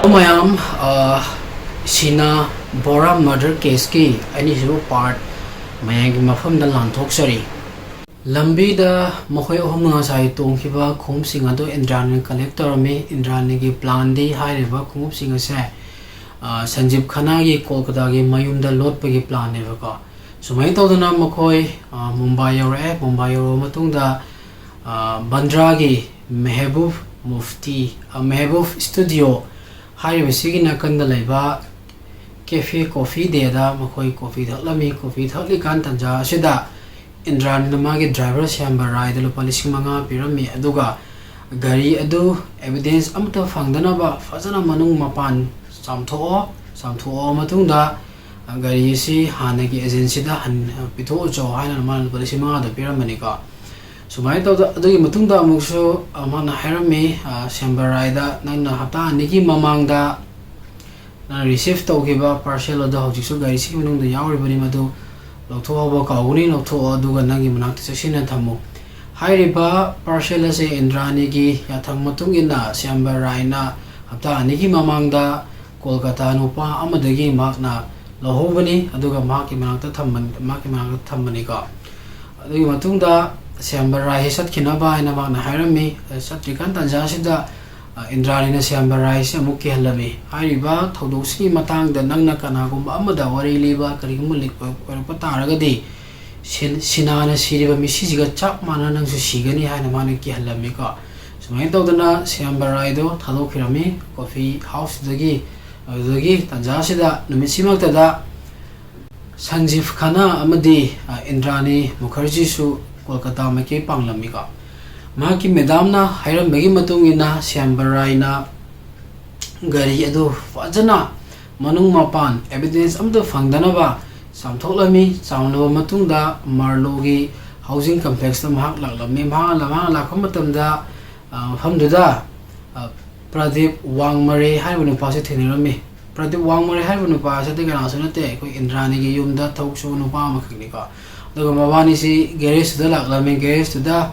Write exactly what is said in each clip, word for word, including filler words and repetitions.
ꯃꯌꯥꯝ, ꯑ, ꯁꯤꯅꯥ ꯕꯣꯔꯥ murder case ꯀꯤ ꯑꯅꯤꯁꯨꯕ part ꯃꯌꯥꯝꯒꯤ ꯃꯐꯝꯗ ꯂꯥꯟꯊꯣꯛꯆꯔꯤ꯫ ꯂꯝꯕꯤꯗ ꯃꯈꯣꯏ ꯑꯍꯨꯝꯅ ꯉꯁꯥꯏ ꯇꯣꯡꯈꯤꯕ ꯈꯣꯡꯎꯞꯁꯤꯡ ꯑꯗꯨ ꯏꯟꯗ꯭ꯔꯥꯅꯤꯅ collect ꯇꯧꯔꯝꯃꯤ꯫ ꯏꯟꯗ꯭ꯔꯥꯅꯤꯒꯤ plan ꯗꯤ ꯍꯥꯏꯔꯤꯕ ꯈꯣꯡꯎꯞꯁꯤꯡ ꯑꯁꯦ, ꯑ, ꯁꯟꯖꯤꯕ ꯈꯅꯥꯒꯤ ꯀꯣꯜꯀꯇꯥꯒꯤ ꯃꯌꯨꯝꯗ ꯂꯣꯠꯄꯒꯤ plan ꯅꯦꯕꯀꯣ꯫ ꯁꯨꯃꯥꯏꯅ ꯇꯧꯗꯅ ꯃꯈꯣꯏ, ꯑ, ꯃꯨꯝꯕꯥꯏ ꯌꯧꯔꯛꯑꯦ꯫ ꯃꯨꯝꯕꯥꯏ ꯌꯧꯔꯕ ꯃꯇꯨꯡꯗ, ꯑ, ꯕꯟꯗ꯭ꯔꯥꯒꯤ ꯃꯦꯍꯕꯨꯕ ꯃꯨꯐꯇꯤ, ꯑ, ꯃꯦꯍꯕꯨꯕ studio ꯍꯥꯏꯔꯤꯕꯁꯤꯒꯤ ꯅꯥꯀꯟꯗ ꯂꯩꯕ cafe Coffee Day ꯗ ꯃꯈꯣꯏ coffee ꯊꯛꯂꯝꯃꯤ꯫ Coffee ꯊꯛꯂꯤꯀꯥꯟ ꯇꯟꯖꯥ ꯑꯁꯤꯗ ꯏꯟꯗ꯭ꯔꯥꯅꯤꯅ ꯃꯥꯒꯤ driver ꯁ꯭ꯌꯥꯝꯕ ꯔꯥꯏꯗ ꯂꯨꯄꯥ ꯂꯤꯁꯤꯡ ꯃꯉꯥ ꯄꯤꯔꯝꯃꯤ꯫ ꯑꯗꯨꯒ ꯒꯥꯔꯤ ꯑꯗꯨ evidence ꯑꯃꯠꯇ ꯐꯪꯗꯅꯕ ꯐꯖꯅ ꯃꯅꯨꯡ ꯃꯄꯥꯟ ꯆꯥꯝꯊꯣꯛꯑꯣ, ꯆꯥꯝꯊꯣꯛꯑꯕ ꯃꯇꯨꯡꯗ ꯒꯥꯔꯤ ꯑꯁꯤ ꯍꯥꯟꯅꯒꯤ agent ꯁꯤꯗ ꯍꯟ-, ꯄꯤꯊꯣꯛꯎꯆꯣ ꯍꯥꯏꯅ ꯃꯥꯅ ꯂꯨꯄꯥ ꯂꯤꯁꯤꯡ ꯃꯉꯥꯗꯣ ꯄꯤꯔꯝꯕꯅꯤꯀꯣ꯫ ꯁꯨꯃꯥꯏꯅ ꯇꯧꯗ-, ꯑꯗꯨꯒꯤ ꯃꯇꯨꯡꯗ ꯑꯃꯨꯛꯁꯨ, ꯑ, ꯃꯥꯅ ꯍꯥꯏꯔꯝꯃꯤ, ꯑ, ꯁ꯭ꯌꯥꯝꯕ ꯔꯥꯏꯗ, "ꯅꯪꯅ ꯍꯞꯇꯥ ꯑꯅꯤꯒꯤ ꯃꯃꯥꯡꯗ ꯅꯪꯅ receive ꯇꯧꯈꯤꯕ parcel ꯑꯗꯣ ꯍꯧꯖꯤꯛꯁꯨ ꯒꯥꯔꯤꯁꯤꯒꯤ ꯃꯅꯨꯡꯗ ꯌꯥꯎꯔꯤꯕꯅꯤ, ꯃꯗꯨ ꯂꯧꯊꯣꯛꯍꯧꯕ ꯀꯥꯎꯒꯅꯤ, ꯂꯧꯊꯣꯛꯑꯣ, ꯑꯗꯨꯒ ꯅꯪꯒꯤ ꯃꯅꯥꯛꯇ ꯆꯦꯛꯁꯤꯟꯅ ꯊꯝꯃꯨ"꯫ ꯍꯥꯏꯔꯤꯕ parcel ꯑꯁꯤ ꯏꯟꯗ꯭ꯔꯥꯅꯤꯒꯤ ꯌꯥꯊꯪ ꯃꯇꯨꯡ ꯏꯟꯅ ꯁ꯭ꯌꯥꯝꯕ ꯔꯥꯏꯅ ꯍꯞꯇꯥ ꯑꯅꯤꯒꯤ ꯃꯃꯥꯡꯗ ꯀꯣꯜꯀꯇꯥ ꯅꯨꯄꯥ ꯑꯃꯗꯒꯤ ꯃꯍꯥꯛꯅ ꯂꯧꯍꯧꯕꯅꯤ, ꯑꯗꯨꯒ ꯃꯍꯥꯛꯀꯤ ꯃꯅꯥꯛꯇ ꯊꯝꯕ-, ꯃꯍꯥꯛꯀꯤ ꯃꯅꯥꯛꯇ ꯊꯝꯕꯅꯤꯀꯣ꯫ ꯑꯗꯨꯒꯤ ꯃꯇꯨꯡꯗ ꯁ꯭ꯌꯥꯝꯕ ꯔꯥꯏꯁꯤ ꯆꯠꯈꯤꯅꯕ ꯍꯥꯏꯅ ꯃꯍꯥꯛꯅ ꯍꯥꯏꯔꯝꯃꯤ꯫ ꯆꯠꯇ꯭ꯔꯤꯀꯥꯟ ꯇꯥꯟꯖꯥꯁꯤꯗ, ꯑ, ꯏꯟꯗ꯭ꯔꯥꯅꯤꯅ ꯁ꯭ꯌꯥꯝꯕ ꯔꯥꯏꯁꯤ ꯑꯃꯨꯛ ꯀꯤꯍꯜꯂꯝꯃꯤ꯫ ꯍꯥꯏꯔꯤꯕ ꯊꯧꯗꯣꯛꯁꯤꯒꯤ ꯃꯇꯥꯡꯗ ꯅꯪꯅ ꯀꯅꯥꯒꯨꯝꯕ ꯑꯃꯗ ꯋꯥꯔꯤ ꯂꯤꯕ ꯀꯔꯤꯒꯨꯝꯕ leak ꯑꯣꯏ-, ꯑꯣꯏꯔꯛꯄ ꯇꯥꯔꯒꯗꯤ, ꯁꯤꯟ-, ꯁꯤꯅꯥꯅ ꯁꯤꯔꯤꯕ ꯃꯤꯁꯤꯁꯤꯒ ꯆꯞ ꯃꯥꯟꯅꯅ ꯅꯪꯁꯨ ꯁꯤꯒꯅꯤ ꯍꯥꯏꯅ ꯃꯥꯅ ꯀꯤꯍꯜꯂꯝꯃꯤꯀꯣ꯫ ꯁꯨꯃꯥꯏꯅ ꯇꯧꯗꯅ ꯁ꯭ꯌꯥꯝꯕ ꯔꯥꯏꯗꯣ ꯊꯥꯗꯣꯛꯄꯤꯔꯝꯃꯤ coffee house ꯇꯨꯗꯒꯤ꯫ ꯑꯗꯨꯗꯒꯤ ꯇꯥꯟꯖꯥꯁꯤꯗ ꯅꯨꯃꯤꯠꯁꯤꯃꯛꯇꯗ ꯁꯟꯖꯤꯕ ꯈꯅꯥ ꯑꯃꯗꯤ, ꯑ, ꯏꯟꯗ꯭ꯔꯥꯅꯤ ꯃꯨꯈꯔꯖꯤꯁꯨ ꯀꯣꯜꯀꯇꯥ ꯃꯥꯏꯀꯩ ꯄꯥꯡꯂꯝꯃꯤꯀꯣ꯫ ꯃꯍꯥꯛꯀꯤ madam ꯅ ꯍꯥꯏꯔꯝꯕꯒꯤ ꯃꯇꯨꯡ ꯏꯟꯅ ꯁ꯭ꯌꯥꯝꯕ ꯔꯥꯏꯅ ꯒꯥꯔꯤ ꯑꯗꯨ ꯐꯖꯅ ꯃꯅꯨꯡ ꯃꯄꯥꯟ evidence ꯑꯃꯠꯇ ꯐꯪꯗꯅꯕ ꯆꯥꯝꯊꯣꯛꯂꯝꯃꯤ꯫ ꯆꯥꯝꯂꯕ ꯃꯇꯨꯡꯗ ꯃꯥꯔꯂꯣꯒꯤ housing complex ꯇ ꯃꯍꯥꯛ ꯂꯥꯛꯂꯝꯃꯤ꯫ ꯃꯍꯥꯛ, ꯃꯍꯥꯛ ꯂꯥꯛꯄ ꯃꯇꯝꯗ, ꯑ, ꯃꯐꯝꯗꯨꯗ, ꯑ, ꯄ꯭ꯔꯗꯤꯞ ꯋꯥꯡꯃꯔꯦ ꯍꯥꯏꯔꯤꯕ ꯅꯨꯄꯥꯁꯤ ꯊꯦꯡꯅꯔꯝꯃꯤ꯫ ꯄ꯭ꯔꯗꯤꯞ ꯋꯥꯡꯃꯔꯦ ꯍꯥꯏꯔꯤꯕ ꯅꯨꯄꯥ ꯑꯁꯤꯗꯤ ꯀꯅꯥꯁꯨ ꯅꯠꯇꯦ, ꯑꯩꯈꯣꯏ ꯏꯟꯗ꯭ꯔꯥꯅꯤꯒꯤ ꯌꯨꯝꯗ ꯊꯕꯛ ꯁꯨꯕ ꯅꯨꯄꯥ ꯑꯃꯈꯛꯅꯤꯀꯣ꯫ ꯑꯗꯨꯒ ꯃꯕꯥꯅꯤꯁꯤ garage ꯇꯨꯗ ꯂꯥꯛꯂꯝꯃꯤ꯫ Garage ꯇꯨꯗ,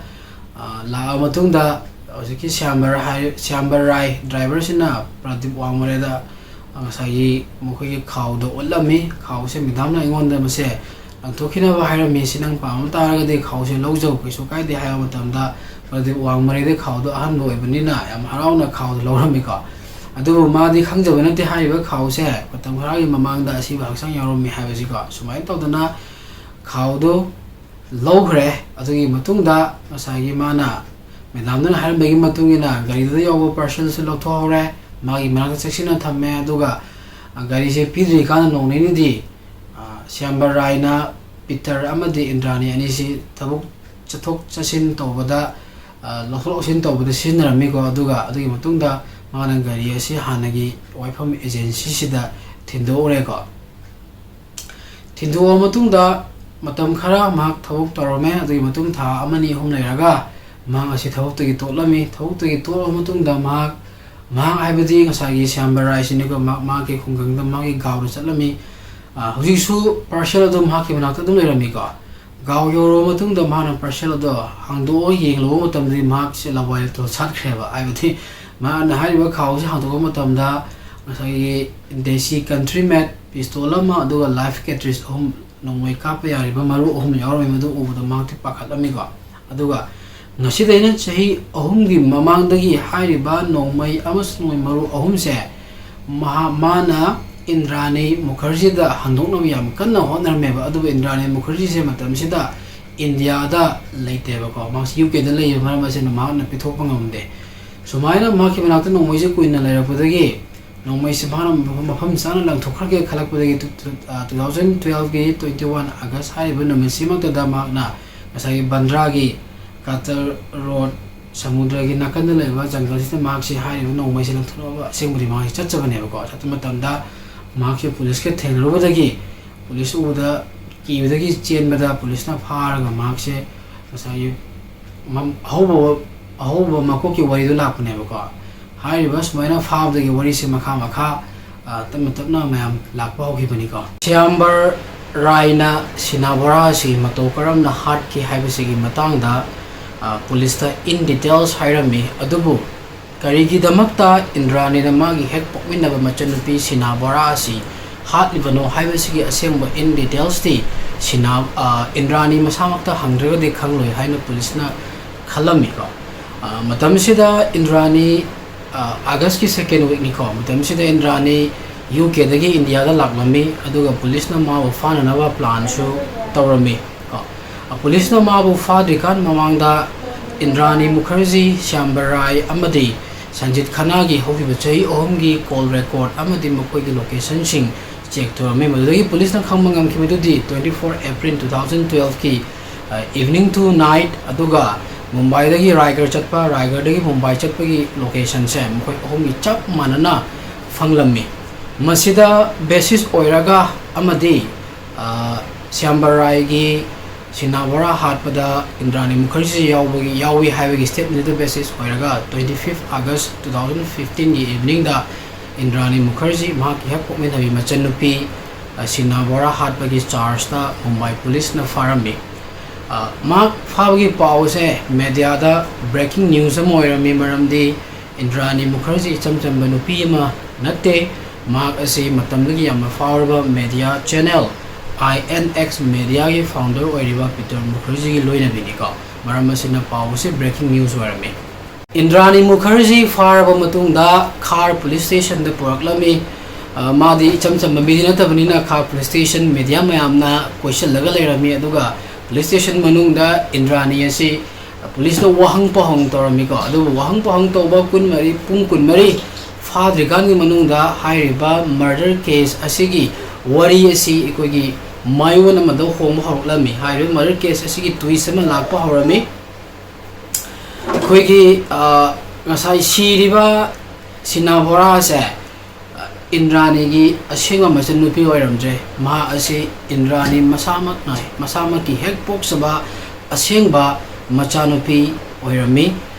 ꯑ, ꯂꯥꯛꯑꯕ ꯃꯇꯨꯡꯗ, ꯑ, ꯍꯧꯖꯤꯛꯀꯤ ꯁ꯭ꯌꯥꯝꯕꯔ ꯍꯥꯏ, ꯁ꯭ꯌꯥꯝꯕꯔ ꯔꯥꯏ ꯗ꯭ꯔꯥꯏꯚꯔꯁꯤꯅ ꯄ꯭ꯔꯗꯤꯞ ꯋꯥꯡꯃꯔꯦꯗ ꯉꯁꯥꯏꯒꯤ ꯃꯈꯣꯏꯒꯤ ꯈꯥꯎꯗꯣ ꯎꯠꯂꯝꯃꯤ꯫ ꯈꯥꯎꯁꯦ ꯃꯦꯗꯥꯝꯅ ꯑꯩꯉꯣꯟꯗ ꯃꯁꯦ ꯂꯪꯊꯣꯛꯈꯤꯅꯕ ꯍꯥꯏꯔꯝꯃꯤ, ꯁꯤ ꯅꯪ ꯄꯥꯝꯕ ꯇꯥꯔꯒꯗꯤ ꯈꯥꯎꯁꯦ ꯂꯧꯖꯧ, ꯀꯩꯁꯨ ꯀꯥꯏꯗꯦ ꯍꯥꯏꯕ ꯃꯇꯝꯗ ꯄ꯭ꯔꯗꯤꯞ ꯋꯥꯡꯃꯔꯦꯗꯤ ꯈꯥꯎꯗꯣ ꯑꯍꯥꯟꯕ ꯑꯣꯏꯕꯅꯤꯅ ꯌꯥꯝ ꯍꯔꯥꯎꯅ ꯈꯥꯎꯗꯣ ꯂꯧꯔꯝꯃꯤꯀꯣ꯫ ꯑꯗꯨꯕꯨ ꯃꯥꯗꯤ ꯈꯪꯖꯕ ꯅꯠꯇꯦ ꯍꯥꯏꯔꯤꯕ ꯈꯥꯎꯁꯦ ꯃꯇꯝ ꯈꯔꯒꯤ ꯃꯃꯥꯡꯗ ꯑꯁꯤꯕ ꯍꯛꯆꯥꯡ ꯌꯥꯎꯔꯝꯃꯤ ꯍꯥꯏꯕꯁꯤꯀꯣ꯫ ꯁꯨꯃꯥꯏꯅ ꯇꯧꯗꯅ ꯈꯥꯎꯗꯣ ꯂꯧꯈ꯭ꯔꯦ꯫ ꯑꯗꯨꯒꯤ ꯃꯇꯨꯡꯗ ꯉꯁꯥꯏꯒꯤ ꯃꯥꯅ ꯃꯦꯗꯥꯝꯗꯨꯅ ꯍꯥꯏꯔꯝꯕꯒꯤ ꯃꯇꯨꯡ ꯏꯟꯅ ꯒꯥꯔꯤꯗꯨꯗ ꯌꯥꯎꯕ ꯄꯥꯔꯁꯦꯜꯁꯨ ꯂꯧꯊꯣꯛꯍꯧꯔꯦ꯫ ꯃꯥꯒꯤ ꯃꯅꯥꯛꯇ ꯆꯦꯛꯁꯤꯟꯅ ꯊꯝꯃꯦ꯫ ꯑꯗꯨꯒ ꯒꯥꯔꯤꯁꯦ ꯄꯤꯗ꯭ꯔꯤꯀꯥꯟꯗ ꯅꯣꯡ ꯅꯤꯅꯤꯗꯤ, ꯑ, ꯁ꯭ꯌꯥꯝꯕꯔ ꯔꯥꯏꯅ ꯄꯤꯇꯔ ꯑꯃꯗꯤ ꯏꯟꯗ꯭ꯔꯥꯅꯤ ꯑꯅꯤꯁꯤ ꯊꯕꯛ ꯆꯠꯊꯣꯛ ꯆꯠꯁꯤꯟ ꯇꯧꯕꯗ, ꯑ, ꯂꯧꯊꯣꯛ ꯂꯧꯁꯤꯟ ꯇꯧꯕꯗ ꯁꯤꯖꯤꯟꯅꯔꯝꯃꯤꯀꯣ꯫ ꯑꯗꯨꯒ ꯑꯗꯨꯒꯤ ꯃꯇꯨꯡꯗ ꯃꯥꯅ ꯒꯥꯔꯤ ꯑꯁꯤ ꯍꯥꯟꯅꯒꯤ ꯋꯥꯏꯐꯝ ꯑꯦꯖꯦꯟꯁꯤꯁꯤꯗ ꯊꯤꯟꯗꯣꯛꯎꯔꯦꯀꯣ꯫ ꯊꯤꯟꯗꯣꯛꯑ ꯃꯇꯨꯡꯗ ꯃꯇꯝ ꯈꯔ ꯃꯍꯥꯛ ꯊꯕꯛ ꯇꯧꯔꯝꯃꯦ꯫ ꯑꯗꯨꯒꯤ ꯃꯇꯨꯡ ꯊꯥ ꯑꯃꯅꯤ ꯑꯍꯨꯝ ꯂꯩꯔꯒ ꯃꯍꯥꯛ ꯑꯁꯤ ꯊꯕꯛꯇꯒꯤ ꯇꯣꯛꯂꯝꯃꯤ꯫ ꯊꯕꯛꯇꯒꯤ ꯇꯣꯛꯂꯕ ꯃꯇꯨꯡꯗ ꯃꯍꯥꯛ, ꯃꯍꯥꯛ ꯍꯥꯏꯕꯗꯤ ꯉꯁꯥꯏꯒꯤ ꯁ꯭ꯌꯥꯝꯕꯔ ꯔꯥꯏꯁꯤꯅꯤꯀꯣ, ꯃꯍꯥꯛ ꯃꯍꯥꯛꯀꯤ ꯈꯨꯡꯒꯪꯗ ꯃꯍꯥꯛꯀꯤ ꯒꯥꯎꯗ ꯆꯠꯂꯝꯃꯤ꯫ ꯑ, ꯍꯧꯖꯤꯛꯁꯨ ꯄꯥꯔꯁꯦꯜ ꯑꯗꯨ ꯃꯍꯥꯛꯀꯤ ꯃꯅꯥꯛꯇ ꯑꯗꯨꯝ ꯂꯩꯔꯝꯃꯤꯀꯣ꯫ ꯒꯥꯎ ꯌꯧꯔꯕ ꯃꯇꯨꯡꯗ ꯃꯍꯥꯛꯅ ꯄꯥꯔꯁꯦꯜ ꯑꯗꯣ ꯍꯥꯡꯗꯣꯛꯑ ꯌꯦꯡꯂꯨꯕ ꯃꯇꯝꯗꯗꯤ ꯃꯍꯥꯛꯁꯦ ꯂꯋꯥꯏ ꯂꯨꯇꯣꯟ ꯁꯥꯠꯈ꯭ꯔꯦꯕ꯫ ꯍꯥꯏꯕꯗꯤ ꯃꯍꯥꯛꯅ ꯍꯥꯏꯔꯤꯕ ꯈꯥꯎꯁꯦ ꯍꯥꯡꯗꯣꯛꯄ ꯃꯇꯝꯗ ꯉꯁꯥꯏꯒꯤ ꯗꯦꯁꯤ ꯀꯟꯇ꯭ꯔꯤ ꯃꯦꯠ ꯄꯤꯁꯇꯣꯜ ꯑꯃ, ꯑꯗꯨꯒ ꯂꯥꯏꯐ ꯀꯦꯇ꯭ꯔꯤꯁ ꯑꯍꯨꯝ, ꯅꯣꯡꯃꯩ ꯀꯥꯞꯄ ꯌꯥꯔꯤꯕ ꯃꯔꯨ ꯑꯍꯨꯝ ꯌꯥꯎꯔꯝꯃꯤ꯫ ꯃꯗꯨ ꯎꯕꯗ ꯃꯍꯥꯛꯇꯤ ꯄꯥꯈꯠꯂꯝꯃꯤꯀꯣ꯫ ꯑꯗꯨꯒ ꯉꯁꯤꯗꯩꯅ ꯆꯍꯤ ꯑꯍꯨꯝꯒꯤ ꯃꯃꯥꯡꯗꯒꯤ ꯍꯥꯏꯔꯤꯕ ꯅꯣꯡꯃꯩ ꯑꯃꯁꯨꯡ ꯅꯣꯡꯃꯩ ꯃꯔꯨ ꯑꯍꯨꯝꯁꯦ ꯃꯍꯥ-, ꯃꯥꯅ ꯏꯟꯗ꯭ꯔꯥꯅꯤ ꯃꯨꯈꯔꯖꯤꯗ ꯍꯟꯗꯣꯛꯅꯕ ꯌꯥꯝ ꯀꯟꯅ ꯍꯣꯠꯅꯔꯝꯃꯦꯕ꯫ ꯑꯗꯨꯕꯨ ꯏꯟꯗ꯭ꯔꯥꯅꯤ ꯃꯨꯈꯔꯖꯤꯁꯦ ꯃꯇꯝꯁꯤꯗ ꯏꯟꯗꯤꯌꯥꯗ ꯂꯩꯇꯦꯕꯀꯣ, ꯃꯍꯥꯛꯁꯤ ꯌꯨ ꯀꯦꯗ ꯂꯩꯕ ꯃꯔꯝ ꯑꯁꯤꯅ ꯃꯍꯥꯛꯅ ꯄꯤꯊꯣꯛꯄ ꯉꯝꯗꯦ꯫ ꯁꯨꯃꯥꯏꯅ ꯃꯍꯥꯛꯀꯤ ꯃꯅꯥꯛꯇ ꯅꯣꯡꯃꯩꯁꯦ ꯀꯨꯏꯅ ꯂꯩꯔꯛꯄꯗꯒꯤ ꯅꯣꯡꯃꯩꯁꯦ ꯃꯍꯥꯛꯅ ꯃꯐꯝ ꯆꯥꯅ ꯂꯪꯊꯣꯛꯈ꯭ꯔꯒꯦ ꯈꯜꯂꯛꯄꯗꯒꯤ ꯇꯨ, ꯇꯨ, ꯑ, two thousand twelve ꯒꯤ twenty one August ꯍꯥꯏꯔꯤꯕ ꯅꯨꯃꯤꯠꯁꯤꯃꯛꯇꯗ ꯃꯍꯥꯛꯅ ꯉꯁꯥꯏꯒꯤ ꯕꯟꯗ꯭ꯔꯥꯒꯤ ꯀꯇꯔ ꯔꯣꯗ ꯁꯃꯨꯗ꯭ꯔꯒꯤ ꯅꯥꯀꯟꯗ ꯂꯩꯕ ꯖꯪꯒꯜꯁꯤꯗ ꯃꯍꯥꯛꯁꯤ ꯍꯥꯏꯔꯤꯕ ꯅꯣꯡꯃꯩꯁꯦ ꯂꯪꯊꯣꯛꯅꯕ ꯑꯁꯦꯡꯕꯗꯤ ꯃꯍꯥꯛꯁꯤ ꯆꯠꯆꯕꯅꯦꯕꯀꯣ꯫ ꯆꯠꯄ ꯃꯇꯝꯗ ꯃꯍꯥꯛꯁꯦ ꯄꯨꯂꯤꯁꯀ ꯊꯦꯡꯅꯔꯨꯕꯗꯒꯤ ꯄꯨꯂꯤꯁ ꯎꯕꯗ ꯀꯤꯕꯗꯒꯤ ꯆꯦꯟꯕꯗ ꯄꯨꯂꯤꯁꯅ ꯐꯥꯔꯒ ꯃꯍꯥꯛꯁꯦ ꯉꯁꯥꯏꯒꯤ ꯃꯝ-, ꯑꯍꯧꯕ, ꯑꯍꯧꯕ ꯃꯀꯣꯛꯀꯤ ꯋꯥꯔꯤꯗꯣ ꯂꯥꯛꯄꯅꯦꯕꯀꯣ꯫ ꯍꯥꯏꯔꯤꯕ ꯁꯨꯃꯥꯏꯅ ꯐꯥꯕꯗꯒꯤ ꯋꯥꯔꯤꯁꯦ ꯃꯈꯥ ꯃꯈꯥ, ꯑ, ꯇꯞꯅ ꯇꯞꯅ ꯃꯌꯥꯝ ꯂꯥꯛꯄ ꯍꯧꯈꯤꯕꯅꯤꯀꯣ꯫ ꯁ꯭ꯌꯥꯝꯕꯔ ꯔꯥꯏꯅ ꯁꯤꯅꯥꯕꯣꯔꯥ ꯑꯁꯤ ꯃꯇꯧ ꯀꯔꯝꯅ ꯍꯥꯠꯈꯤ ꯍꯥꯏꯕꯁꯤꯒꯤ ꯃꯇꯥꯡꯗ, ꯄꯨꯂꯤꯁꯇ in details ꯍꯥꯏꯔꯝꯃꯤ꯫ ꯑꯗꯨꯕꯨ ꯀꯔꯤꯒꯤꯗꯃꯛꯇ ꯏꯟꯗ꯭ꯔꯥꯅꯤꯅ ꯃꯥꯒꯤ ꯍꯦꯛ ꯄꯣꯛꯃꯤꯟꯅꯕ ꯃꯆꯟꯅꯨꯄꯤ ꯁꯤꯅꯥ ꯕꯣꯔꯥ ꯑꯁꯤ ꯍꯥꯠꯂꯤꯕꯅꯣ ꯍꯥꯏꯕꯁꯤꯒꯤ ꯑꯁꯦꯡꯕ in detailsꯇꯤ ꯁꯤꯅꯥ, ꯑ, ꯏꯟꯗ꯭ꯔꯥꯅꯤ ꯃꯁꯥꯃꯛꯇ ꯍꯪꯗ꯭ꯔꯒꯗꯤ ꯈꯪꯂꯣꯏ ꯍꯥꯏꯅ ꯄꯨꯂꯤꯁꯅ ꯈꯜꯂꯝꯃꯤꯀꯣ꯫ ꯑ, ꯃꯇꯝꯁꯤꯗ ꯏꯟꯗ꯭ꯔꯥꯅꯤ, ꯑ, ꯑꯥꯒꯁꯀꯤ second weekꯅꯤꯀꯣ꯫ ꯃꯇꯝꯁꯤꯗ ꯏꯟꯗ꯭ꯔꯥꯅꯤ ꯌꯨ ꯀꯦꯗꯒꯤ ꯏꯟꯗꯤꯌꯥꯗ ꯂꯥꯛꯂꯝꯃꯤ, ꯑꯗꯨꯒ ꯄꯨꯂꯤꯁꯅ ꯃꯥꯕꯨ ꯐꯥꯅꯅꯕ planꯁꯨ ꯇꯧꯔꯝꯃꯤ ꯀꯣ꯫ ꯑ, ꯄꯨꯂꯤꯁꯅ ꯃꯥꯕꯨ ꯐꯥꯗ꯭ꯔꯤꯀꯥꯟ ꯃꯃꯥꯡꯗ ꯏꯟꯗ꯭ꯔꯥꯅꯤ ꯃꯨꯈꯔꯖꯤ, ꯁ꯭ꯌꯥꯝꯕ ꯔꯥꯏ ꯑꯃꯗꯤ ꯁꯟꯖꯤꯠ ꯈꯅꯥꯒꯤ ꯍꯧꯈꯤꯕ ꯆꯍꯤ ꯑꯍꯨꯝꯒꯤ call record ꯑꯃꯗꯤ ꯃꯈꯣꯏꯒꯤ locationꯁꯤꯡ check ꯇꯧꯔꯝꯃꯤ꯫ ꯃꯗꯨꯗꯒꯤ ꯄꯨꯂꯤꯁꯅ ꯈꯪꯕ ꯉꯝꯈꯤꯕꯗꯨꯗꯤ twenty four April two thousand twelveꯀꯤ, ꯑ, evening to night, ꯑꯗꯨꯒ ꯃꯨꯝꯕꯥꯏꯗꯒꯤ ꯔꯥꯏꯒꯔ ꯆꯠꯄ, ꯔꯥꯏꯒꯔꯗꯒꯤ ꯃꯨꯝꯕꯥꯏ ꯆꯠꯄꯒꯤ locationꯁꯦ ꯃꯈꯣꯏ ꯑꯍꯨꯝꯒꯤ ꯆꯞ ꯃꯥꯟꯅꯅ ꯐꯪꯂꯝꯃꯤ꯫ ꯃꯁꯤꯗ basis ꯑꯣꯏꯔꯒ ꯑꯃꯗꯤ, ꯑ, ꯁ꯭ꯌꯥꯝꯕ ꯔꯥꯏꯒꯤ ꯁꯤꯅꯥ ꯕꯣꯔꯥ ꯍꯥꯠꯄꯗ ꯏꯟꯗ꯭ꯔꯥꯅꯤ ꯃꯨꯈꯔꯖꯤ ꯌꯥꯎꯕꯒꯤ, ꯌꯥꯎꯏ ꯍꯥꯏꯕꯒꯤ statementꯗꯨ basis ꯑꯣꯏꯔꯒ twenty fifth August two thousand fifteenꯒꯤ eveningꯗ ꯏꯟꯗ꯭ꯔꯥꯅꯤ Mukherjee ꯃꯍꯥꯛꯀꯤ ꯍꯦꯛ ꯄꯣꯛꯃꯤꯟꯅꯕꯤ ꯃꯆꯟꯅꯨꯄꯤ, ꯑ, ꯁꯤꯅꯥ ꯕꯣꯔꯥ ꯍꯥꯠꯄꯒꯤ chargeꯇ ꯃꯨꯝꯕꯥꯏ ꯄꯨꯂꯤꯁꯅ ꯐꯥꯔꯝꯃꯤ꯫ ꯑ, ꯃꯍꯥꯛ ꯐꯥꯕꯒꯤ ꯄꯥꯎꯁꯦ mediaꯗ breaking news ꯑꯃ ꯑꯣꯏꯔꯝꯃꯤ, ꯃꯔꯝꯗꯤ ꯏꯟꯗ꯭ꯔꯥꯅꯤ ꯃꯨꯈꯔꯖꯤ ꯏꯆꯝ ꯆꯝꯕ ꯅꯨꯄꯤ ꯑꯃ ꯅꯠꯇꯦ꯫ ꯃꯍꯥꯛ ꯑꯁꯤ ꯃꯇꯝꯗꯨꯒꯤ ꯌꯥꯝꯅ ꯐꯥꯎꯔꯕ media channel I N X mediaꯒꯤ founder ꯑꯣꯏꯔꯤꯕ ꯄꯤꯇꯔ ꯃꯨꯈꯔꯖꯤꯒꯤ ꯂꯣꯏꯅꯕꯤꯅꯤꯀꯣ꯫ ꯃꯔꯝ ꯑꯁꯤꯅ ꯄꯥꯎ ꯑꯁꯤ breaking news ꯑꯣꯏꯔꯝꯃꯤ꯫ ꯏꯟꯗ꯭ꯔꯥꯅꯤ ꯃꯨꯈꯔꯖꯤ ꯐꯥꯔꯕ ꯃꯇꯨꯡꯗ ꯈꯥꯔ police stationꯗ ꯄꯨꯔꯛꯂꯝꯃꯤ꯫ ꯑ, ꯃꯥꯗꯤ ꯏꯆꯝ ꯆꯝꯕ ꯃꯤꯗꯤ ꯅꯠꯇꯕꯅꯤꯅ ꯈꯥꯔ police station media ꯃꯌꯥꯝꯅ ꯀꯣꯏꯁꯤꯜꯂꯒ ꯂꯩꯔꯝꯃꯤ꯫ ꯑꯗꯨꯒ police station ꯃꯅꯨꯡꯗ ꯏꯟꯗ꯭ꯔꯥꯅꯤ ꯑꯁꯤ ꯄꯨꯂꯤꯁꯅ ꯋꯥꯍꯪ ꯄꯥꯎꯍꯪ ꯇꯧꯔꯝꯃꯤꯀꯣ꯫ ꯑꯗꯨꯕꯨ ꯋꯥꯍꯪ ꯄꯥꯎꯍꯪ ꯇꯧꯕ ꯀꯨꯟꯃꯔꯤ, ꯄꯨꯡ ꯀꯨꯟꯃꯔꯤ ꯐꯥꯗ꯭ꯔꯤꯀꯥꯟꯒꯤ ꯃꯅꯨꯡꯗ ꯍꯥꯏꯔꯤꯕ murder case ꯑꯁꯤꯒꯤ ꯋꯥꯔꯤ ꯑꯁꯤ ꯑꯩꯈꯣꯏꯒꯤ ꯃꯥꯏꯑꯣꯟ ꯑꯃꯗ ꯍꯣꯡꯕ ꯍꯧꯔꯛꯂꯝꯃꯤ꯫ ꯍꯥꯏꯔꯤꯕ murder case ꯑꯁꯤꯒꯤ twist ꯑꯃ ꯂꯥꯛꯄ ꯍꯧꯔꯝꯃꯤ꯫ ꯑꯩꯈꯣꯏꯒꯤ, ꯑ, ꯉꯁꯥꯏ ꯁꯤꯔꯤꯕ ꯁꯤꯅꯥ ꯕꯣꯔꯥꯁꯦ, ꯑ, ꯏꯟꯗ꯭ꯔꯥꯅꯤꯒꯤ ꯑꯁꯦꯡꯕ ꯃꯆꯟꯅꯨꯄꯤ ꯑꯣꯏꯔꯝꯗ꯭ꯔꯦ꯫ ꯃꯍꯥꯛ ꯑꯁꯤ ꯏꯟꯗ꯭ꯔꯥꯅꯤ ꯃꯁꯥꯃꯛꯅ, ꯃꯁꯥꯃꯛꯀꯤ ꯍꯦꯛ ꯄꯣꯛꯆꯕ ꯑꯁꯦꯡꯕ ꯃꯆꯥꯅꯨꯄꯤ ꯑꯣꯏꯔꯝꯃꯤ꯫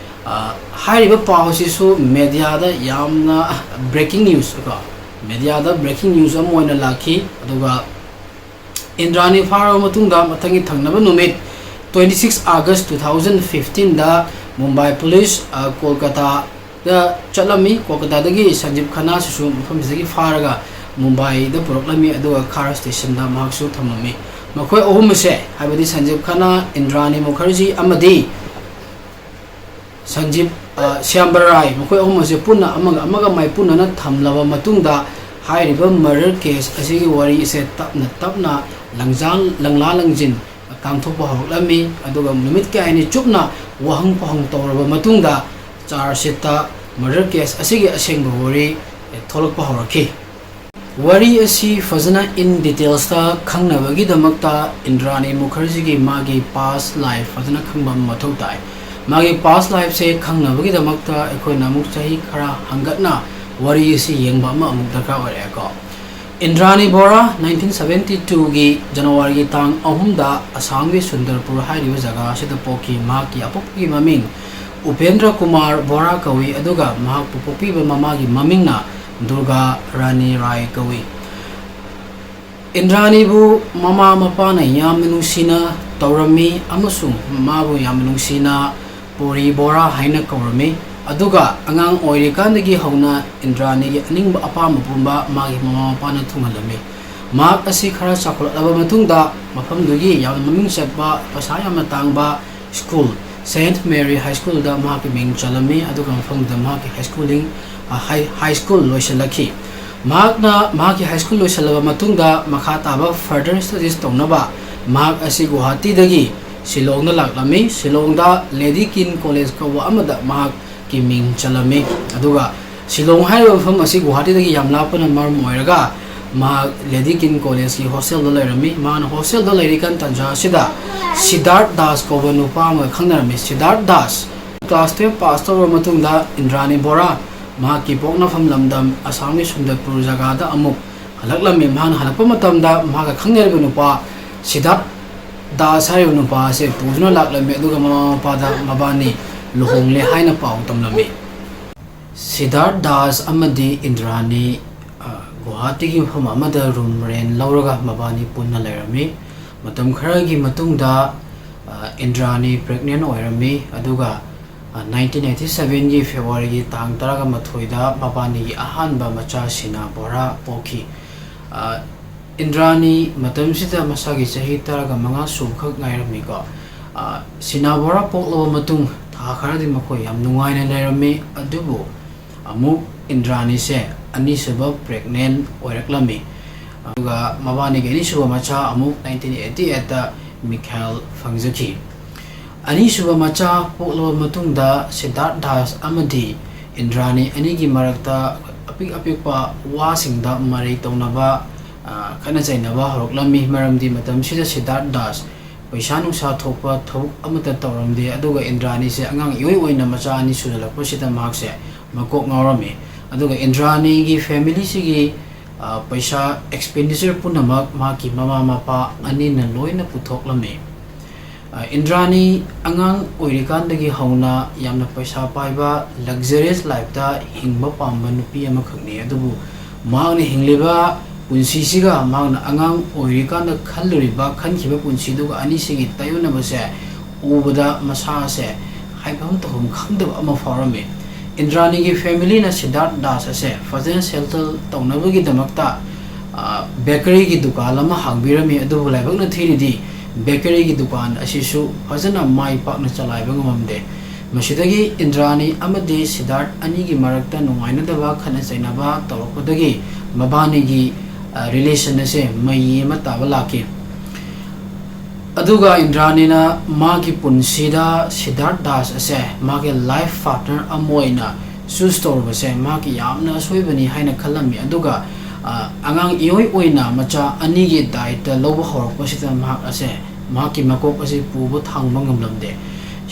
ꯑ, ꯍꯥꯏꯔꯤꯕ ꯄꯥꯎ ꯑꯁꯤꯁꯨ mediaꯗ ꯌꯥꯝꯅ breaking news ꯀꯣ, mediaꯗ breaking news ꯑꯃ ꯑꯣꯏꯅ ꯂꯥꯛꯈꯤ꯫ ꯑꯗꯨꯒ ꯏꯟꯗ꯭ꯔꯥꯅꯤ ꯐꯥꯔꯕ ꯃꯇꯨꯡꯗ ꯃꯊꯪꯒꯤ ꯊꯪꯅꯕ ꯅꯨꯃꯤꯠ Twenty six August two thousand fifteen ꯗ ꯃꯨꯝꯕꯥꯏ ꯄꯨꯂꯤꯁ, ꯑ, ꯀꯣꯜꯀꯇꯥꯗ ꯆꯠꯂꯝꯃꯤ꯫ ꯀꯣꯜꯀꯇꯥꯗꯒꯤ ꯁꯟꯖꯤꯕ ꯈꯟꯅꯥꯁꯤꯁꯨ ꯃꯐꯝꯁꯤꯗꯒꯤ ꯐꯥꯔꯒ ꯃꯨꯝꯕꯥꯏꯗ ꯄꯨꯔꯛꯂꯝꯃꯤ, ꯑꯗꯨꯒ ꯈꯥꯔ ꯁ꯭ꯇꯦꯁꯟꯗ ꯃꯍꯥꯛꯁꯨ ꯊꯝꯂꯝꯃꯤ꯫ ꯃꯈꯣꯏ ꯑꯍꯨꯝ ꯑꯁꯦ, ꯍꯥꯏꯕꯗꯤ ꯁꯟꯖꯤꯕ ꯈꯟꯅꯥ, ꯏꯟꯗ꯭ꯔꯥꯅꯤ ꯃꯨꯈꯔꯖꯤ ꯑꯃꯗꯤ ꯁꯟꯖꯤꯕ, ꯑ, ꯁ꯭ꯌꯥꯝꯕꯔꯥꯏ, ꯃꯈꯣꯏ ꯑꯍꯨꯝ ꯑꯁꯦ ꯄꯨꯟꯅ ꯑꯃꯒ ꯑꯃꯒ ꯃꯥꯏꯄꯨꯅꯅ ꯊꯝꯂꯕ ꯃꯇꯨꯡꯗ, ꯍꯥꯏꯔꯤꯕ ꯃꯔꯗꯔ ꯀꯦꯁ ꯑꯁꯤꯒꯤ ꯋꯥꯔꯤ ꯑꯁꯦ ꯇꯞꯅ ꯇꯞꯅ ꯂꯪꯖꯥꯜ-, ꯂꯪꯂꯥ ꯂꯪꯖꯤꯟ ꯀꯥꯡꯊꯣꯛꯄ ꯍꯧꯔꯛꯂꯝꯃꯤ꯫ ꯑꯗꯨꯒ ꯅꯨꯃꯤꯠ ꯀꯌꯥꯅꯤ ꯆꯨꯞꯅ ꯋꯥꯍꯪ ꯄꯥꯎꯍꯪ ꯇꯧꯔꯕ ꯃꯇꯨꯡꯗ, ꯆꯥꯔꯖ ꯁꯤꯠꯇ ꯃꯔꯗꯔ ꯀꯦꯁ ꯑꯁꯤꯒꯤ ꯑꯁꯦꯡꯕ ꯋꯥꯔꯤ ꯊꯣꯛꯂꯛꯄ ꯍꯧꯔꯛꯈꯤ꯫ ꯋꯥꯔꯤ ꯑꯁꯤ ꯐꯖꯅ in details ꯇ ꯈꯪꯅꯕꯒꯤꯗꯃꯛꯇ ꯏꯟꯗ꯭ꯔꯥꯅꯤ ꯃꯨꯈꯔꯖꯤꯒꯤ ꯃꯥꯒꯤ past life ꯐꯖꯅ ꯈꯪꯕ ꯑꯃ ꯃꯊꯧ ꯇꯥꯏ꯫ ꯃꯥꯒꯤ past life ꯁꯦ ꯈꯪꯅꯕꯒꯤꯗꯃꯛꯇ ꯑꯩꯈꯣꯏꯅ ꯑꯃꯨꯛ ꯆꯍꯤ ꯈꯔ ꯍꯪꯒꯠꯅ ꯋꯥꯔꯤ ꯑꯁꯤ ꯌꯦꯡꯕ ꯑꯃ ꯑꯃꯨꯛ ꯗꯔꯀꯥꯔ ꯑꯣꯏꯔꯛꯑꯦꯀꯣ꯫ ꯏꯟꯗ꯭ꯔꯥꯅꯤ ꯕꯣꯔꯥ nineteen seventy two ꯒꯤ ꯖꯅꯋꯥꯔꯤꯒꯤ ꯇꯥꯡ ꯑꯍꯨꯝꯗ ꯑꯁꯥꯝꯒꯤ ꯁꯨꯟꯗꯔꯄꯨꯔ ꯍꯥꯏꯔꯤꯕ ꯖꯒꯥ ꯑꯁꯤꯗ ꯄꯣꯛꯈꯤ꯫ ꯃꯍꯥꯛꯀꯤ ꯑꯄꯣꯛꯄꯒꯤ ꯃꯃꯤꯡ ꯎꯄꯦꯟꯗ꯭ꯔ ꯀꯨꯃꯥꯔ ꯕꯣꯔꯥ ꯀꯧꯏ, ꯑꯗꯨꯒ ꯃꯍꯥꯛꯄꯨ ꯄꯣꯛꯄꯤꯕ ꯃꯃꯥꯒꯤ ꯃꯃꯤꯡꯅ ꯗꯨꯔꯒꯥ ꯔꯥꯅꯤ ꯔꯥꯏ ꯀꯧꯏ꯫ ꯏꯟꯗ꯭ꯔꯥꯅꯤꯕꯨ ꯃꯃꯥ ꯃꯄꯥꯅ ꯌꯥꯝꯅ ꯅꯨꯡꯁꯤꯅ ꯇꯧꯔꯝꯃꯤ ꯑꯃꯁꯨꯡ ꯃꯥꯕꯨ ꯌꯥꯝꯅ ꯅꯨꯡꯁꯤꯅ ꯄꯣꯔꯤ ꯕꯣꯔꯥ ꯍꯥꯏꯅ ꯀꯧꯔꯝꯃꯤ꯫ ꯑꯗꯨꯒ ꯑꯉꯥꯡ ꯑꯣꯏꯔꯤꯀꯥꯟꯗꯒꯤ ꯍꯧꯅ ꯏꯟꯗ꯭ꯔꯥꯅꯤꯒꯤ ꯑꯅꯤꯡꯕ ꯑꯄꯥꯝꯕ ꯄꯨꯝꯕ ꯃꯥꯒꯤ ꯃꯃꯥ ꯃꯄꯥꯅ ꯊꯨꯡꯍꯜꯂꯝꯃꯤ꯫ ꯃꯍꯥꯛ ꯑꯁꯤ ꯈꯔ ꯆꯥꯎꯈꯠꯂꯛꯂꯕ ꯃꯇꯨꯡꯗ ꯃꯐꯝꯗꯨꯒꯤ ꯌꯥꯝꯅ ꯃꯃꯤꯡ ꯆꯠꯄ, ꯄꯩꯁꯥ ꯌꯥꯝꯅ ꯇꯥꯡꯕ ꯁ꯭ꯀꯨꯜ, ꯁꯦꯟꯠ ꯃꯦꯔꯤ ꯍꯥꯏ ꯁ꯭ꯀꯨꯜꯗ ꯃꯍꯥꯛꯀꯤ ꯃꯤꯡ ꯆꯜꯂꯝꯃꯤ, ꯑꯗꯨꯒ ꯃꯐꯝꯗꯨꯗ ꯃꯍꯥꯛꯀꯤ ꯍꯥꯏ ꯁ꯭ꯀꯨꯂꯤꯡ, ꯑ, ꯍꯥꯏ, ꯍꯥꯏ ꯁ꯭ꯀꯨꯜ ꯂꯣꯏꯁꯤꯜꯂꯛꯈꯤ꯫ ꯃꯍꯥꯛꯅ ꯃꯍꯥꯛꯀꯤ ꯍꯥꯏ ꯁ꯭ꯀꯨꯜ ꯂꯣꯏꯁꯤꯜꯂꯕ ꯃꯇꯨꯡꯗ ꯃꯈꯥ ꯇꯥꯕ further studies ꯇꯧꯅꯕ ꯃꯍꯥꯛ ꯑꯁꯤ ꯒꯨꯋꯥꯍꯥꯇꯤꯗꯒꯤ ꯁꯤꯂꯣꯡꯗ ꯂꯥꯛꯂꯝꯃꯤ꯫ ꯁꯤꯂꯣꯡꯗ ꯂꯦꯗꯤ ꯀꯤꯟ ꯀꯣꯂꯦꯖ ꯀꯧꯕ ꯑꯃꯗ ꯃꯍꯥꯛꯀꯤ ꯃꯤꯡ ꯆꯜꯂꯝꯃꯤ꯫ ꯑꯗꯨꯒ ꯁꯤꯂꯣꯡ ꯍꯥꯏꯔꯤꯕ ꯃꯐꯝ ꯑꯁꯤ ꯒꯨꯋꯥꯍꯥꯇꯤꯗꯒꯤ ꯌꯥꯝ ꯂꯥꯞꯄꯅ ꯃꯔꯝ ꯑꯣꯏꯔꯒ ꯃꯍꯥꯛ ꯂꯦꯗꯤ ꯀꯤꯟ ꯀꯣꯂꯦꯖꯀꯤ ꯍꯣꯁꯇꯦꯜꯗ ꯂꯩꯔꯝꯃꯤ꯫ ꯃꯍꯥꯛꯅ ꯍꯣꯁꯇꯦꯜꯗ ꯂꯩꯔꯤꯀꯥꯟ ꯇꯥꯟꯖꯥ ꯑꯁꯤꯗ ꯁꯤꯗꯥꯔꯊ ꯗꯥꯁ ꯀꯧꯕ ꯅꯨꯄꯥ ꯑꯃꯒ ꯈꯪꯅꯔꯝꯃꯤ꯫ ꯁꯤꯗꯥꯔꯊ ꯗꯥꯁ class twelve pass ꯇꯧꯔꯕ ꯃꯇꯨꯡꯗ ꯏꯟꯗ꯭ꯔꯥꯅꯤ ꯕꯣꯔꯥ ꯃꯍꯥꯛꯀꯤ ꯄꯣꯛꯅꯐꯝ ꯂꯝꯗꯝ ꯑꯁꯥꯝꯒꯤ ꯁꯨꯟꯗꯔꯄꯨꯔ ꯖꯒꯥꯗ ꯑꯃꯨꯛ ꯍꯜꯂꯛꯂꯝꯃꯤ꯫ ꯃꯍꯥꯛꯅ ꯍꯜꯂꯛꯄ ꯃꯇꯝꯗ ꯃꯍꯥꯛꯀ ꯈꯪꯅꯔꯤꯕ ꯅꯨꯄꯥ ꯁꯤꯗꯥꯔꯊ ꯗꯥꯁ ꯍꯥꯏꯔꯤꯕ ꯅꯨꯄꯥ ꯑꯁꯤ ꯄꯨꯗꯨꯅ ꯂꯥꯛꯂꯝꯃꯤ, ꯑꯗꯨꯒ ꯃꯃꯥ ꯃꯄꯥꯗ ꯃꯕꯥꯅꯤ ꯂꯨꯍꯣꯡꯂꯦ ꯍꯥꯏꯅ ꯄꯥꯎ ꯇꯝꯂꯝꯃꯤ꯫ ꯁꯤꯗꯥꯔꯊ ꯗꯥꯁ ꯑꯃꯗꯤ ꯏꯟꯗ꯭ꯔꯥꯅꯤ, ꯑ, ꯒꯨꯋꯥꯍꯥꯇꯤꯒꯤ ꯃꯐꯝ ꯑꯃꯗ ꯔꯨꯝ ꯔꯦꯟ ꯂꯧꯔꯒ ꯃꯕꯥꯅꯤ ꯄꯨꯟꯅ ꯂꯩꯔꯝꯃꯤ꯫ ꯃꯇꯝ ꯈꯔꯒꯤ ꯃꯇꯨꯡꯗ ꯏꯟꯗ꯭ꯔꯥꯅꯤ ꯄ꯭ꯔꯦꯒꯅꯦꯟ ꯑꯣꯏꯔꯝꯃꯤ꯫ ꯑꯗꯨꯒ ꯅꯥꯏꯟꯇꯤꯟ ꯑꯩꯠꯇꯤ ꯁꯕꯦꯟꯒꯤ ꯐꯦꯕ꯭ꯔꯨꯋꯥꯔꯤꯒꯤ ꯇꯥꯡ ꯇꯔꯥꯒ ꯃꯥꯊꯣꯏꯗ ꯃꯕꯥꯅꯤꯒꯤ ꯑꯍꯥꯟꯕ ꯃꯆꯥ ꯁꯤꯅꯥ ꯕꯣꯔꯥ ꯄꯣꯛꯈꯤ꯫ ꯏꯟꯗ꯭ꯔꯥꯅꯤ ꯃꯇꯝꯁꯤꯗ ꯃꯁꯥꯒꯤ ꯆꯍꯤ ꯇꯔꯥꯒ ꯃꯉꯥ ꯁꯨꯕꯈꯛ ꯉꯥꯏꯔꯝꯃꯤꯀꯣ꯫ ꯁꯤꯅꯥ ꯕꯣꯔꯥ ꯄꯣꯛꯂꯕ ꯃꯇꯨꯡ ꯊꯥ ꯈꯔꯗꯤ ꯃꯈꯣꯏ ꯌꯥꯝ ꯅꯨꯡꯉꯥꯏꯅ ꯂꯩꯔꯝꯃꯤ꯫ ꯑꯗꯨꯕꯨ ꯑꯃꯨꯛ ꯏꯟꯗ꯭ꯔꯥꯅꯤꯁꯦ ꯑꯅꯤꯁꯨꯕ ꯄ꯭ꯔꯦꯒꯅꯦꯟ ꯑꯣꯏꯔꯛꯂꯝꯃꯤ꯫ ꯑꯗꯨꯒ ꯃꯕꯥꯅꯤꯒꯤ ꯑꯅꯤꯁꯨꯕ ꯃꯆꯥ ꯑꯃꯨꯛ ꯅꯥꯏꯟꯇꯤꯟ ꯑꯩꯠꯇꯤ ꯑꯩꯠꯇ ꯃꯤꯈꯥꯏꯜ ꯐꯪꯖꯈꯤ꯫ ꯑꯅꯤꯁꯨꯕ ꯃꯆꯥ ꯄꯣꯛꯂꯕ ꯃꯇꯨꯡꯗ ꯁꯤꯗꯥꯔꯊ ꯗꯥꯁ ꯑꯃꯗꯤ ꯏꯟꯗ꯭ꯔꯥꯅꯤ ꯑꯅꯤꯒꯤ ꯃꯔꯛꯇ ꯑꯄꯤꯛ ꯑꯄꯤꯛꯄ ꯋꯥꯁꯤꯡꯗ ꯃꯔꯩ ꯇꯧꯅꯕ, ꯈꯠꯅ ꯆꯩꯅꯕ ꯍꯧꯔꯛꯂꯝꯃꯤ꯫ ꯃꯔꯝꯗꯤ ꯃꯇꯝꯁꯤꯗ ꯁꯤꯗꯥꯔꯊ ꯗꯥꯁ ꯄꯩꯁꯥ ꯅꯨꯡꯁꯥ ꯊꯣꯛꯄ ꯊꯕꯛ ꯑꯃꯠꯇ ꯇꯧꯔꯝꯗꯦ꯫ ꯑꯗꯨꯒ ꯏꯟꯗ꯭ꯔꯥꯅꯤꯁꯦ ꯑꯉꯥꯡ ꯏꯑꯣꯏ ꯑꯣꯏꯅ ꯃꯆꯥ ꯑꯅꯤ ꯁꯨꯖꯜꯂꯛꯄꯁꯤꯗ ꯃꯍꯥꯛꯁꯦ ꯃꯀꯣꯛ ꯉꯥꯎꯔꯝꯃꯤ꯫ ꯑꯗꯨꯒ ꯏꯟꯗ꯭ꯔꯥꯅꯤꯒꯤ ꯐꯦꯃꯤꯂꯤꯁꯤꯒꯤ ꯄꯩꯁꯥ ꯑꯦꯛꯁꯄꯦꯟꯗꯤꯆꯔ ꯄꯨꯝꯅꯃꯛ ꯃꯍꯥꯛꯀꯤ ꯃꯃꯥ ꯃꯄꯥ ꯑꯅꯤꯅ ꯂꯣꯏꯅ ꯄꯨꯊꯣꯛꯂꯝꯃꯤ꯫ ꯏꯟꯗ꯭ꯔꯥꯅꯤ ꯑꯉꯥꯡ ꯑꯣꯏꯔꯤꯀꯥꯟꯗꯒꯤ ꯍꯧꯅ ꯌꯥꯝꯅ ꯄꯩꯁꯥ ꯄꯥꯏꯕ, ꯂꯛꯖꯔꯤꯌꯁ ꯂꯥꯏꯐꯇ ꯍꯤꯡꯕ ꯄꯥꯝꯕ ꯅꯨꯄꯤ ꯑꯃꯈꯛꯅꯤ꯫ ꯑꯗꯨꯕꯨ ꯃꯍꯥꯛꯅ ꯍꯤꯡꯂꯤꯕ ꯄꯨꯟꯁꯤꯁꯤꯒ ꯃꯍꯥꯛꯅ ꯑꯉꯥꯡ ꯑꯣꯏꯔꯤꯀꯥꯟꯗ ꯈꯜꯂꯨꯔꯤꯕ, ꯈꯟꯈꯤꯕ ꯄꯨꯟꯁꯤꯗꯨꯒ ꯑꯅꯤꯁꯤꯒꯤ ꯇꯥꯏꯌꯣꯟꯅꯕꯁꯦ ꯎꯕꯗ ꯃꯁꯥꯁꯦ ꯍꯥꯏꯐꯝ ꯇꯧꯐꯝ ꯈꯪꯗꯕ ꯑꯃ ꯐꯥꯎꯔꯝꯃꯤ꯫ ꯏꯟꯗ꯭ꯔꯥꯅꯤꯒꯤ ꯐꯦꯃꯤꯂꯤꯅ ꯁꯤꯗꯥꯔꯊ ꯗꯥꯁ ꯑꯁꯦ ꯐꯖꯅ ꯁꯦꯇꯜ ꯇꯧꯅꯕꯒꯤꯗꯃꯛꯇ ꯕꯦꯀꯔꯤꯒꯤ ꯗꯨꯀꯥꯟ ꯑꯃ ꯍꯥꯡꯕꯤꯔꯝꯃꯤ꯫ ꯑꯗꯨꯕꯨ ꯂꯥꯏꯕꯛꯅ ꯊꯤꯔꯤꯗꯤ ꯕꯦꯀꯔꯤꯒꯤ ꯗꯨꯀꯥꯟ ꯑꯁꯤꯁꯨ ꯐꯖꯅ ꯃꯥꯏ ꯄꯥꯛꯅ ꯆꯂꯥꯏꯕ ꯉꯝꯂꯝꯗꯦ꯫ ꯃꯁꯤꯗꯒꯤ ꯏꯟꯗ꯭ꯔꯥꯅꯤ ꯑꯃꯗꯤ ꯁꯤꯗꯥꯔꯊ ꯑꯅꯤꯒꯤ ꯃꯔꯛꯇ ꯅꯨꯡꯉꯥꯏꯅꯗꯕ, ꯈꯠꯅ ꯆꯩꯅꯕ ꯇꯧꯔꯛꯄꯗꯒꯤ ꯃꯕꯥꯅꯤꯒꯤ ꯔꯤꯂꯦꯁꯟ ꯑꯁꯦ ꯃꯩ ꯑꯃ ꯇꯥꯕ ꯂꯥꯛꯈꯤ꯫ ꯑꯗꯨꯒ ꯏꯟꯗ꯭ꯔꯥꯅꯤꯅ ꯃꯥꯒꯤ ꯄꯨꯟꯁꯤꯗ ꯁꯤꯗꯥꯔꯊ ꯗꯥꯁ ꯑꯁꯦ ꯃꯥꯒꯤ ꯂꯥꯏꯐ ꯄꯥꯔꯠꯅꯔ ꯑꯃ ꯑꯣꯏꯅ ꯆꯨꯁ ꯇꯧꯔꯨꯕꯁꯦ ꯃꯍꯥꯛꯀꯤ ꯌꯥꯝꯅ ꯑꯁꯣꯏꯕꯅꯤ ꯍꯥꯏꯅ ꯈꯜꯂꯝꯃꯤ꯫ ꯑꯗꯨꯒ ꯑꯉꯥꯡ ꯏꯑꯣꯏ ꯑꯣꯏꯅ ꯃꯆꯥ ꯑꯅꯤꯒꯤ ꯗꯥꯏꯇ ꯂꯧꯕ ꯍꯧꯔꯛꯄꯁꯤꯗ ꯃꯍꯥꯛ ꯑꯁꯦ, ꯃꯍꯥꯛꯀꯤ ꯃꯀꯣꯛ ꯑꯁꯤ ꯄꯨꯕ ꯊꯥꯡꯕ ꯉꯝꯂꯝꯗꯦ꯫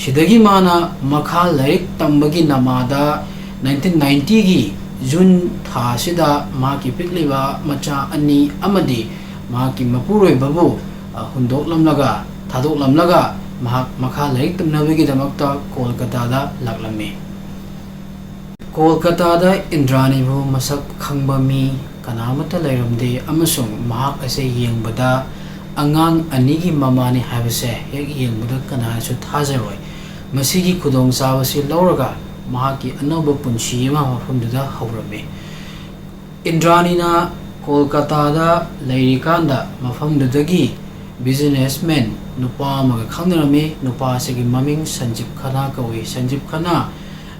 ꯁꯤꯗꯒꯤ ꯃꯥꯅ ꯃꯈꯥ ꯂꯥꯏꯔꯤꯛ ꯇꯝꯕꯒꯤ ꯅꯃꯥꯗ ꯅꯥꯏꯟꯇꯤꯟ ꯅꯥꯏꯟꯇꯤꯒꯤ ꯖꯨꯟ ꯊꯥ ꯑꯁꯤꯗ ꯃꯍꯥꯛꯀꯤ ꯄꯤꯛꯂꯤꯕ ꯃꯆꯥ ꯑꯅꯤ ꯑꯃꯗꯤ ꯃꯍꯥꯛꯀꯤ ꯃꯄꯨꯔꯣꯏꯕꯕꯨ ꯍꯨꯟꯗꯣꯛꯂꯝꯂꯒ, ꯊꯥꯗꯣꯛꯂꯝꯂꯒ ꯃꯍꯥꯛ ꯃꯈꯥ ꯂꯥꯏꯔꯤꯛ ꯇꯝꯅꯕꯒꯤꯗꯃꯛꯇ ꯀꯣꯜꯀꯇꯥꯗ ꯂꯥꯛꯂꯝꯃꯤ꯫ ꯀꯣꯜꯀꯇꯥꯗ ꯏꯟꯗ꯭ꯔꯥꯅꯤꯕꯨ ꯃꯁꯛ ꯈꯪꯕ ꯃꯤ ꯀꯅꯥ ꯑꯃꯠꯇ ꯂꯩꯔꯝꯗꯦ ꯑꯃꯁꯨꯡ ꯃꯍꯥꯛ ꯑꯁꯦ ꯌꯦꯡꯕꯗ ꯑꯉꯥꯡ ꯑꯅꯤꯒꯤ ꯃꯃꯥꯅꯤ ꯍꯥꯏꯕꯁꯦ ꯍꯦꯛ ꯌꯦꯡꯕꯗ ꯀꯅꯥꯅꯁꯨ ꯊꯥꯖꯔꯣꯏ꯫ ꯃꯁꯤꯒꯤ ꯈꯨꯗꯣꯡꯆꯥꯕꯁꯤ ꯂꯧꯔꯒ ꯃꯍꯥꯛꯀꯤ ꯑꯅꯧꯕ ꯄꯨꯟꯁꯤ ꯑꯃ ꯃꯐꯝꯗꯨꯗ ꯍꯧꯔꯝꯃꯤ꯫ ꯏꯟꯗ꯭ꯔꯥꯅꯤꯅ ꯀꯣꯜꯀꯇꯥꯗ ꯂꯩꯔꯤꯀꯥꯟꯗ ꯃꯐꯝꯗꯨꯗꯒꯤ businessman ꯅꯨꯄꯥ ꯑꯃꯒ ꯈꯪꯅꯔꯝꯃꯤ꯫ ꯅꯨꯄꯥ ꯑꯁꯤꯒꯤ ꯃꯃꯤꯡ ꯁꯟꯖꯤꯞ ꯈꯅꯥ ꯀꯧꯏ꯫ ꯁꯟꯖꯤꯞ ꯈꯅꯥ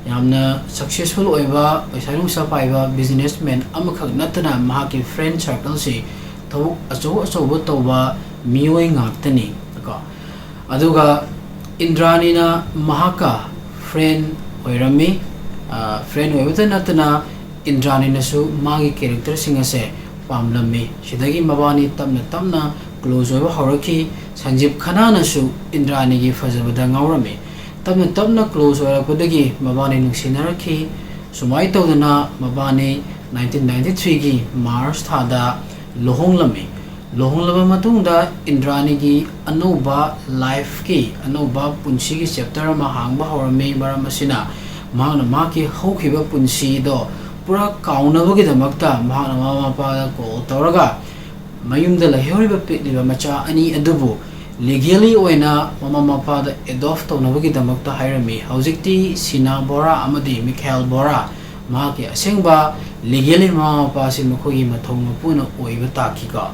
ꯌꯥꯝꯅ successful ꯑꯣꯏꯕ, ꯄꯩꯁꯥ ꯅꯨꯡꯁꯥ ꯄꯥꯏꯕ businessman ꯑꯃꯈꯛ ꯅꯠꯇꯅ ꯃꯍꯥꯛꯀꯤ friend circleꯁꯤ ꯊꯕꯛ ꯑꯆꯧ ꯑꯆꯧꯕ ꯇꯧꯕ ꯃꯤꯑꯣꯏ ꯉꯥꯛꯇꯅꯤ ꯀꯣ꯫ ꯑꯗꯨꯒ ꯏꯟꯗ꯭ꯔꯥꯅꯤꯅ ꯃꯍꯥꯛꯀ friend ꯑꯣꯏꯔꯝꯃꯤ꯫ ꯑ, friend ꯑꯣꯏꯕꯇ ꯅꯠꯇꯅ ꯏꯟꯗ꯭ꯔꯥꯅꯤꯅꯁꯨ ꯃꯥꯒꯤ characterꯁꯤꯡ ꯑꯁꯦ ꯄꯥꯝꯂꯝꯃꯤ꯫ ꯁꯤꯗꯒꯤ ꯃꯕꯥꯅꯤ ꯇꯞꯅ ꯇꯞꯅ close ꯑꯣꯏꯕ ꯍꯧꯔꯛꯈꯤ꯫ ꯁꯟꯖꯤꯞ ꯈꯅꯥꯅꯁꯨ ꯏꯟꯗ꯭ꯔꯥꯅꯤꯒꯤ ꯐꯖꯕꯗ ꯉꯥꯎꯔꯝꯃꯤ꯫ ꯇꯞꯅ ꯇꯞꯅ close ꯑꯣꯏꯔꯛꯄꯗꯒꯤ ꯃꯕꯥꯅꯤ ꯅꯨꯡꯁꯤꯅꯔꯛꯈꯤ꯫ ꯁꯨꯃꯥꯏꯅ ꯇꯧꯗꯅ ꯃꯕꯥꯅꯤ nineteen ninety threeꯒꯤ March ꯊꯥꯗ ꯂꯨꯍꯣꯡꯂꯝꯃꯤ꯫ ꯂꯨꯍꯣꯡꯂꯕ ꯃꯇꯨꯡꯗ ꯏꯟꯗ꯭ꯔꯥꯅꯤꯒꯤ ꯑꯅꯧꯕ lifeꯀꯤ, ꯑꯅꯧꯕ ꯄꯨꯟꯁꯤꯒꯤ chapter ꯑꯃ ꯍꯥꯡꯕ ꯍꯧꯔꯝꯃꯤ꯫ ꯃꯔꯝ ꯑꯁꯤꯅ ꯃꯍꯥꯛꯅ ꯃꯍꯥꯛꯀꯤ ꯍꯧꯈꯤꯕ ꯄꯨꯟꯁꯤꯗꯣ ꯄꯨꯔꯥ ꯀꯥꯎꯅꯕꯒꯤꯗꯃꯛꯇ ꯃꯍꯥꯛꯅ ꯃꯃꯥ ꯃꯄꯥꯗ call ꯇꯧꯔꯒ ꯃꯌꯨꯝꯗ ꯂꯩꯍꯧꯔꯤꯕ ꯄꯤꯛꯂꯤꯕ ꯃꯆꯥ ꯑꯅꯤ ꯑꯗꯨꯕꯨ legally ꯑꯣꯏꯅ ꯃꯃꯥ ꯃꯄꯥꯗ adopt ꯇꯧꯅꯕꯒꯤꯗꯃꯛꯇ ꯍꯥꯏꯔꯝꯃꯤ꯫ ꯍꯧꯖꯤꯛꯇꯤ ꯁꯤꯅꯥ ꯕꯣꯔꯥ ꯑꯃꯗꯤ ꯃꯤꯈꯥꯏꯜ ꯕꯣꯔꯥ ꯃꯍꯥꯛꯀꯤ ꯑꯁꯦꯡꯕ legally ꯃꯃꯥ ꯃꯄꯥꯁꯤ ꯃꯈꯣꯏꯒꯤ ꯃꯊꯧ ꯃꯄꯨꯅ ꯑꯣꯏꯕ ꯇꯥꯈꯤꯀꯣ꯫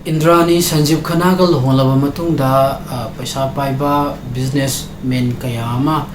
ꯏꯟꯗ꯭ꯔꯥꯅꯤ ꯁꯟꯖꯤꯞ ꯈꯅꯥꯒ ꯂꯨꯍꯣꯡꯂꯕ ꯃꯇꯨꯡꯗ, ꯑ, ꯄꯩꯁꯥ ꯄꯥꯏꯕ businessman ꯀꯌꯥ ꯑꯃ,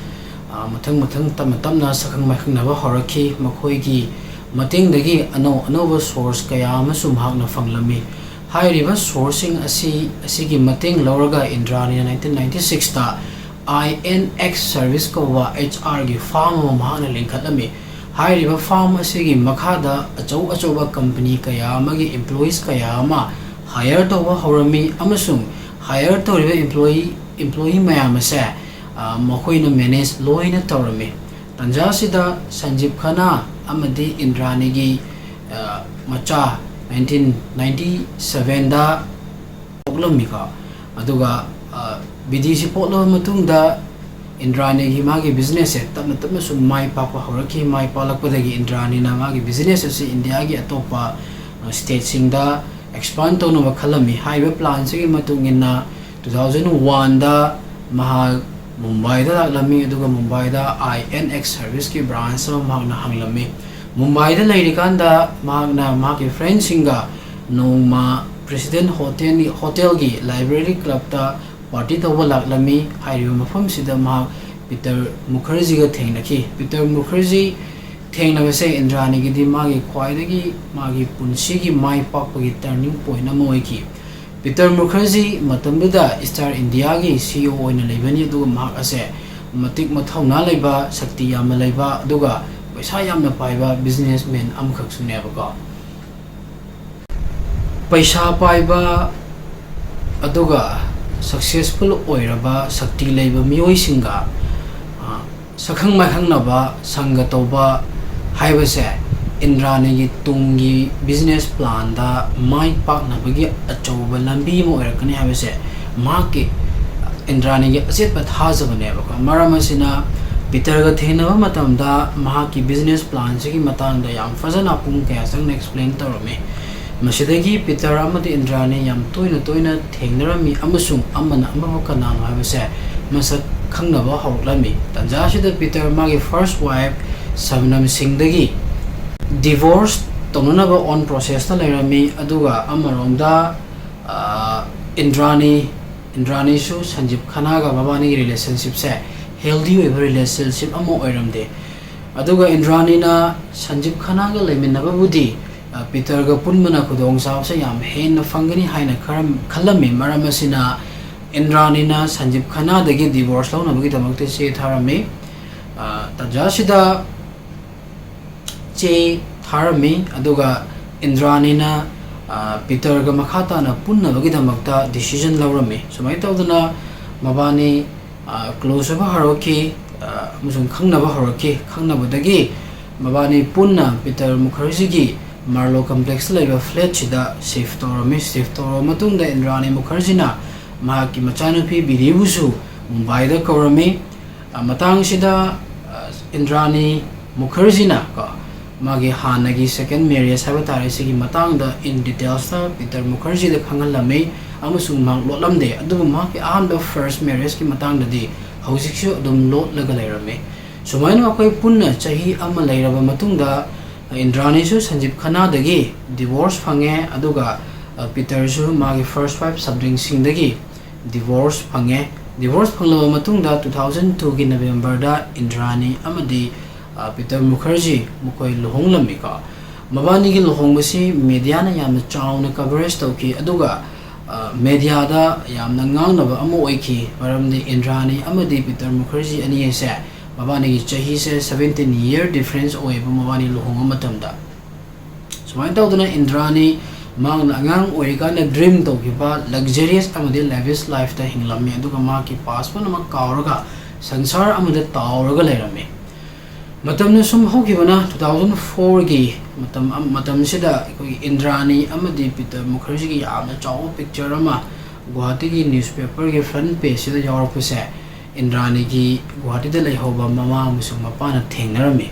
ꯑ, ꯃꯊꯪ ꯃꯊꯪ ꯇꯞꯅ ꯇꯞꯅ ꯁꯛꯈꯪ ꯃꯥꯏꯈꯪꯅꯕ ꯍꯧꯔꯛꯈꯤ꯫ ꯃꯈꯣꯏꯒꯤ ꯃꯇꯦꯡꯗꯒꯤ ꯑꯅꯧ ꯑꯅꯧꯕ source ꯀꯌꯥ ꯑꯃꯁꯨ ꯃꯍꯥꯛꯅ ꯐꯪꯂꯝꯃꯤ꯫ ꯍꯥꯏꯔꯤꯕ sourceꯁꯤꯡ ꯑꯁꯤ, ꯑꯁꯤꯒꯤ ꯃꯇꯦꯡ ꯂꯧꯔꯒ ꯏꯟꯗ꯭ꯔꯥꯅꯤꯅ nineteen ninety sixꯇ I N X Service ꯀꯧꯕ H Rꯒꯤ firm ꯑꯃ ꯃꯍꯥꯛꯅ ꯂꯤꯡꯈꯠꯂꯝꯃꯤ꯫ ꯍꯥꯏꯔꯤꯕ firm ꯑꯁꯤꯒꯤ ꯃꯈꯥꯗ ꯑꯆꯧ ꯑꯆꯧꯕ company ꯀꯌꯥ ꯑꯃꯒꯤ employees ꯀꯌꯥ ꯑꯃ hire ꯇꯧꯕ ꯍꯧꯔꯝꯃꯤ ꯑꯃꯁꯨꯡ hire ꯇꯧꯔꯤꯕ employee, employee ꯃꯌꯥꯝ ꯑꯁꯦ, ꯑ, ꯃꯈꯣꯏꯅ manage ꯂꯣꯏꯅ ꯇꯧꯔꯝꯃꯤ꯫ ꯇꯟꯖꯥ ꯑꯁꯤꯗ ꯁꯟꯖꯤꯞ ꯈꯅꯥ ꯑꯃꯗꯤ ꯏꯟꯗ꯭ꯔꯥꯅꯤꯒꯤ, ꯑ, ꯃꯆꯥ nineteen ninety sevenꯗ ꯄꯣꯛꯂꯝꯃꯤꯀꯣ꯫ ꯑꯗꯨꯒ, ꯑ, ꯕꯤꯗꯤꯁꯤ ꯄꯣꯛꯂꯕ ꯃꯇꯨꯡꯗ ꯏꯟꯗ꯭ꯔꯥꯅꯤꯒꯤ ꯃꯥꯒꯤ businessꯁꯦ ꯇꯞꯅ ꯇꯞꯅ ꯁꯨꯝ ꯃꯥꯏ ꯄꯥꯛꯄ ꯍꯧꯔꯛꯈꯤ꯫ ꯃꯥꯏ ꯄꯥꯛꯂꯛꯄꯗꯒꯤ ꯏꯟꯗ꯭ꯔꯥꯅꯤꯅ ꯃꯥꯒꯤ business ꯑꯁꯤ ꯏꯟꯗꯤꯌꯥꯒꯤ ꯑꯇꯣꯞꯄ, ꯑ, stateꯁꯤꯡꯗ ꯑꯦꯛꯁꯄꯥꯟ ꯇꯧꯅꯕ ꯈꯜꯂꯝꯃꯤ꯫ ꯍꯥꯏꯔꯤꯕ ꯄ꯭ꯂꯥꯟꯁꯤꯒꯤ ꯃꯇꯨꯡ ꯏꯟꯅ, ꯇꯨ ꯊꯥꯎꯖꯟ ꯋꯥꯟꯗ ꯃꯍꯥꯛ ꯃꯨꯝꯕꯥꯏꯗ ꯂꯥꯛꯂꯝꯃꯤ, ꯑꯗꯨꯒ ꯃꯨꯝꯕꯥꯏꯗ ꯑꯥꯏ ꯑꯦꯟ ꯑꯦꯛꯁ ꯁꯔꯚꯤꯁꯀꯤ ꯕ꯭ꯔꯥꯟꯁ ꯑꯃ ꯃꯍꯥꯛꯅ ꯍꯥꯡꯂꯝꯃꯤ꯫ ꯃꯨꯝꯕꯥꯏꯗ ꯂꯩꯔꯤꯀꯥꯟꯗ ꯃꯍꯥꯛꯅ ꯃꯍꯥꯛꯀꯤ ꯐ꯭ꯔꯦꯟꯁꯤꯡꯒ ꯅꯣꯡꯃ ꯄ꯭ꯔꯦꯁꯤꯗꯦꯟ ꯍꯣꯇꯦꯜꯒꯤ, ꯍꯣꯇꯦꯜꯒꯤ ꯂꯥꯏꯕ꯭ꯔꯦꯔꯤ ꯀ꯭ꯂꯕꯇ ꯄꯥꯔꯇꯤ ꯇꯧꯕ ꯂꯥꯛꯂꯝꯃꯤ꯫ ꯍꯥꯏꯔꯤꯕ ꯃꯐꯝꯁꯤꯗ ꯃꯍꯥꯛ ꯄꯤꯇꯔ ꯃꯨꯈꯔꯖꯤꯒ ꯊꯦꯡꯅꯈꯤ꯫ ꯄꯤꯇꯔ ꯃꯨꯈꯔꯖꯤ ꯊꯦꯡꯅꯕꯁꯦ ꯏꯟꯗ꯭ꯔꯥꯅꯤꯒꯤꯗꯤ ꯃꯥꯒꯤ ꯈ꯭ꯋꯥꯏꯗꯒꯤ, ꯃꯥꯒꯤ ꯄꯨꯟꯁꯤꯒꯤ ꯃꯥꯏ ꯄꯥꯛꯄꯒꯤ ꯇꯔꯅꯤꯡ ꯄꯣꯏꯟ ꯑꯃ ꯑꯣꯏꯈꯤ꯫ ꯄꯤꯇꯔ ꯃꯨꯈꯔꯖꯤ ꯃꯇꯝꯗꯨꯗ ꯏꯁꯇꯥꯔ ꯏꯟꯗꯤꯌꯥꯒꯤ ꯁꯤ ꯏ ꯑꯣ ꯑꯣꯏꯅ ꯂꯩꯕꯅꯤ, ꯑꯗꯨꯒ ꯃꯍꯥꯛ ꯑꯁꯦ ꯃꯇꯤꯛ ꯃꯊꯧꯅꯥ ꯂꯩꯕ, ꯁꯛꯇꯤ ꯌꯥꯝꯅ ꯂꯩꯕ, ꯑꯗꯨꯒ ꯄꯩꯁꯥ ꯌꯥꯝꯅ ꯄꯥꯏꯕ ꯕꯤꯖꯤꯅꯦꯁꯃꯦꯟ ꯑꯃꯈꯛꯁꯨꯅꯦꯕꯀꯣ꯫ ꯄꯩꯁꯥ ꯄꯥꯏꯕ ꯑꯗꯨꯒ ꯁꯛꯁꯦꯁꯐꯨꯜ ꯑꯣꯏꯔꯕ, ꯁꯛꯇꯤ ꯂꯩꯕ ꯃꯤꯑꯣꯏꯁꯤꯡꯒ, ꯑ, ꯁꯛꯈꯪ ꯃꯥꯏꯈꯪꯅꯕ, ꯁꯪꯒ ꯇꯧꯕ ꯍꯥꯏꯕꯁꯦ ꯏꯟꯗ꯭ꯔꯥꯅꯤꯒꯤ ꯇꯨꯡꯒꯤ ꯕꯤꯖꯤꯅꯦꯁ ꯄ꯭ꯂꯥꯟꯗ ꯃꯥꯏ ꯄꯥꯛꯅꯕꯒꯤ ꯑꯆꯧꯕ ꯂꯝꯕꯤ ꯑꯃ ꯑꯣꯏꯔꯛꯀꯅꯤ ꯍꯥꯏꯕꯁꯦ ꯃꯍꯥꯛꯀꯤ, ꯏꯟꯗ꯭ꯔꯥꯅꯤꯒꯤ ꯑꯆꯦꯠꯄ ꯊꯥꯖꯕꯅꯦꯕꯀꯣ꯫ ꯃꯔꯝ ꯑꯁꯤꯅ, ꯄꯤꯇꯔꯒ ꯊꯦꯡꯅꯕ ꯃꯇꯝꯗ ꯃꯍꯥꯛꯀꯤ ꯕꯤꯖꯤꯅꯦꯁ ꯄ꯭ꯂꯥꯟꯁꯤꯒꯤ ꯃꯇꯥꯡꯗ ꯌꯥꯝ ꯐꯖꯅ ꯄꯨꯡ ꯀꯌꯥ ꯆꯪꯅ ꯑꯦꯛꯁꯄ꯭ꯂꯦꯟ ꯇꯧꯔꯝꯃꯤ꯫ ꯃꯁꯤꯗꯒꯤ ꯄꯤꯇꯔ ꯑꯃꯗꯤ ꯏꯟꯗ꯭ꯔꯥꯅꯤ ꯌꯥꯝ ꯇꯣꯏꯅ ꯇꯣꯏꯅ ꯊꯦꯡꯅꯔꯝꯃꯤ, ꯑꯃꯁꯨꯡ ꯑꯃꯅ ꯑꯃꯕꯨ ꯀꯅꯥꯅꯣ ꯍꯥꯏꯕꯁꯦ ꯃꯁꯛ ꯈꯪꯅꯕ ꯍꯧꯔꯛꯂꯝꯃꯤ꯫ ꯇꯥꯟꯖꯥ ꯑꯁꯤꯗ ꯄꯤꯇꯔ ꯃꯥꯒꯤ ꯐꯥꯔꯁ ꯋꯥꯏꯐ ꯁꯕꯅꯝ ꯁꯤꯡꯗꯒꯤ ꯗꯤꯚꯣꯔꯁ ꯇꯧꯅꯅꯕ ꯑꯣꯟ ꯄ꯭ꯔꯣꯁꯦꯁꯇ ꯂꯩꯔꯝꯃꯤ, ꯑꯗꯨꯒ ꯑꯃꯔꯣꯝꯗ, ꯑ, ꯏꯟꯗ꯭ꯔꯥꯅꯤ, ꯏꯟꯗ꯭ꯔꯥꯅꯤꯁꯨ ꯁꯟꯖꯤꯞ ꯈꯅꯥꯒ ꯃꯕꯥꯅꯤꯒꯤ ꯔꯤꯂꯦꯁꯟꯁꯤꯞꯁꯦ ꯍꯦꯜꯗꯤ ꯑꯣꯏꯕ ꯔꯤꯂꯦꯁꯟꯁꯤꯞ ꯑꯃ ꯑꯣꯏꯔꯝꯗꯦ꯫ ꯑꯗꯨꯒ ꯏꯟꯗ꯭ꯔꯥꯅꯤꯅ ꯁꯟꯖꯤꯞ ꯈꯅꯥꯒ ꯂꯩꯃꯤꯟꯅꯕꯕꯨꯗꯤ, ꯑ, ꯄꯤꯇꯔꯒ ꯄꯨꯟꯕꯅ ꯈꯨꯗꯣꯡꯆꯥꯕꯁꯦ ꯌꯥꯝ ꯍꯦꯟꯅ ꯐꯪꯒꯅꯤ ꯍꯥꯏꯅ ꯈꯔ ꯈꯜꯂꯝꯃꯤ꯫ ꯃꯔꯝ ꯑꯁꯤꯅ, ꯏꯟꯗ꯭ꯔꯥꯅꯤꯅ ꯁꯟꯖꯤꯞ ꯈꯅꯥꯗꯒꯤ ꯗꯤꯚꯣꯔꯁ ꯂꯧꯅꯕꯒꯤꯗꯃꯛꯇ ꯆꯦ ꯊꯥꯔꯝꯃꯤ꯫ ꯑ, ꯇꯥꯟꯖꯥ ꯑꯁꯤꯗ ꯆꯦ ꯊꯥꯔꯝꯃꯤ, ꯑꯗꯨꯒ ꯏꯟꯗ꯭ꯔꯥꯅꯤꯅ, ꯑ, ꯄꯤꯇꯔꯒ ꯃꯈꯥ ꯇꯥꯅ ꯄꯨꯟꯅꯕꯒꯤꯗꯃꯛꯇ ꯗꯤꯁꯤꯖꯟ ꯂꯧꯔꯝꯃꯤ꯫ ꯁꯨꯃꯥꯏꯅ ꯇꯧꯗꯅ ꯃꯕꯥꯅꯤ, ꯑ, ꯀ꯭ꯂꯣꯖ ꯑꯣꯏꯕ ꯍꯧꯔꯛꯈꯤ, ꯑ, ꯑꯃꯁꯨꯡ ꯈꯪꯅꯕ ꯍꯧꯔꯛꯈꯤ꯫ ꯈꯪꯅꯕꯗꯒꯤ ꯃꯕꯥꯅꯤ ꯄꯨꯟꯅ ꯄꯤꯇꯔ ꯃꯨꯈꯔꯖꯤꯒꯤ ꯃꯥꯔꯂꯣ ꯀꯝꯄ꯭ꯂꯦꯛꯁꯇ ꯂꯩꯕ ꯐ꯭ꯂꯦꯠꯁꯤꯗ ꯁꯤꯐ ꯇꯧꯔꯝꯃꯤ꯫ ꯁꯤꯐ ꯇꯧꯔꯕ ꯃꯇꯨꯡꯗ ꯏꯟꯗ꯭ꯔꯥꯅꯤ ꯃꯨꯈꯔꯖꯤꯅ ꯃꯍꯥꯛꯀꯤ ꯃꯆꯥꯅꯨꯄꯤ ꯕꯤꯗꯤꯕꯨꯁꯨ ꯃꯨꯝꯕꯥꯏꯗ ꯀꯧꯔꯝꯃꯤ꯫ ꯑ, ꯃꯇꯥꯡꯁꯤꯗ, ꯑ, ꯏꯟꯗ꯭ꯔꯥꯅꯤ ꯃꯨꯈꯔꯖꯤꯅ ꯀꯣ, ꯃꯥꯒꯤ ꯍꯥꯟꯅꯒꯤ second marriage ꯍꯥꯏꯕ ꯇꯥꯔꯦ, ꯁꯤꯒꯤ ꯃꯇꯥꯡꯗ in details ꯇ ꯄꯤꯇꯔ ꯃꯨꯈꯔꯖꯤꯗ ꯈꯪꯍꯜꯂꯝꯃꯤ ꯑꯃꯁꯨꯡ ꯃꯍꯥꯛ ꯂꯣꯠꯂꯝꯗꯦ꯫ ꯑꯗꯨꯕꯨ ꯃꯍꯥꯛꯀꯤ ꯑꯍꯥꯟꯕ first marriage ꯀꯤ ꯃꯇꯥꯡꯗꯗꯤ ꯍꯧꯖꯤꯛꯁꯨ ꯑꯗꯨꯝ ꯂꯣꯠꯂꯒ ꯂꯩꯔꯝꯃꯤ꯫ ꯁꯨꯃꯥꯏꯅ ꯃꯈꯣꯏ ꯄꯨꯟꯅ ꯆꯍꯤ ꯑꯃ ꯂꯩꯔꯕ ꯃꯇꯨꯡꯗ, ꯏꯟꯗ꯭ꯔꯥꯅꯤꯁꯨ ꯁꯟꯖꯤꯞ ꯈꯅꯥꯗꯒꯤ divorce ꯐꯪꯉꯦ, ꯑꯗꯨꯒ, ꯑ, ꯄꯤꯇꯔꯁꯨ ꯃꯥꯒꯤ first wife ꯁꯕ꯭ꯔꯤꯡ ꯁꯤꯡꯗꯒꯤ divorce ꯐꯪꯉꯦ꯫ Divorce ꯐꯪꯂꯕ ꯃꯇꯨꯡꯗ two thousand two ꯒꯤ November ꯗ ꯏꯟꯗ꯭ꯔꯥꯅꯤ ꯑꯃꯗꯤ, ꯑ, ꯄꯤꯇꯔ ꯃꯨꯈꯔꯖꯤ ꯃꯈꯣꯏ ꯂꯨꯍꯣꯡꯂꯝꯃꯤꯀꯣ꯫ ꯃꯕꯥꯅꯤꯒꯤ ꯂꯨꯍꯣꯡꯕꯁꯤ media ꯅ ꯌꯥꯝꯅ ꯆꯥꯎꯅ coverage ꯇꯧꯈꯤ, ꯑꯗꯨꯒ, ꯑ, media ꯗ ꯌꯥꯝꯅ ꯉꯥꯡꯅꯕ ꯑꯃ ꯑꯣꯏꯈꯤ, ꯃꯔꯝꯗꯤ ꯏꯟꯗ꯭ꯔꯥꯅꯤ ꯑꯃꯗꯤ ꯄꯤꯇꯔ ꯃꯨꯈꯔꯖꯤ ꯑꯅꯤ ꯑꯁꯦ ꯃꯕꯥꯅꯤꯒꯤ ꯆꯍꯤꯁꯦ seventeen year difference ꯑꯣꯏꯌꯦꯕ ꯃꯕꯥꯅꯤ ꯂꯨꯍꯣꯡꯕ ꯃꯇꯝꯗ꯫ ꯁꯨꯃꯥꯏꯅ ꯇꯧꯗꯅ ꯏꯟꯗ꯭ꯔꯥꯅꯤ ꯃꯍꯥꯛꯅ ꯑꯉꯥꯡ ꯑꯣꯏꯔꯤꯀꯥꯟꯗ dream ꯇꯧꯈꯤꯕ luxurious ꯑꯃꯗꯤ lavish life ꯇ ꯍꯤꯡꯂꯝꯃꯤ, ꯑꯗꯨꯒ ꯃꯍꯥꯛꯀꯤ past ꯄꯨꯝꯅꯃꯛ ꯀꯥꯎꯔꯒ ꯁꯪꯁꯥꯔ ꯑꯃꯗ ꯇꯥꯎꯔꯒ ꯂꯩꯔꯝꯃꯤ꯫ ꯃꯇꯝꯅ ꯁꯨꯝ ꯍꯧꯈꯤꯕꯅ two thousand four ꯒꯤ ꯃꯇꯝ ꯑꯝ-, ꯃꯇꯝꯁꯤꯗ ꯑꯩꯈꯣꯏꯒꯤ ꯏꯟꯗ꯭ꯔꯥꯅꯤ ꯑꯃꯗꯤ ꯄꯤꯇꯔ ꯃꯨꯈꯔꯖꯤꯒꯤ ꯌꯥꯝꯅ ꯆꯥꯎꯕ picture ꯑꯃ ꯒꯨꯋꯥꯍꯥꯇꯤꯒꯤ newspaper ꯒꯤ front page ꯁꯤꯗ ꯌꯥꯎꯔꯛꯄꯁꯦ ꯏꯟꯗ꯭ꯔꯥꯅꯤꯒꯤ ꯒꯨꯋꯥꯍꯥꯇꯤꯗ ꯂꯩꯍꯧꯕ ꯃꯃꯥ ꯑꯃꯁꯨꯡ ꯃꯄꯥꯅ ꯊꯦꯡꯅꯔꯝꯃꯤ꯫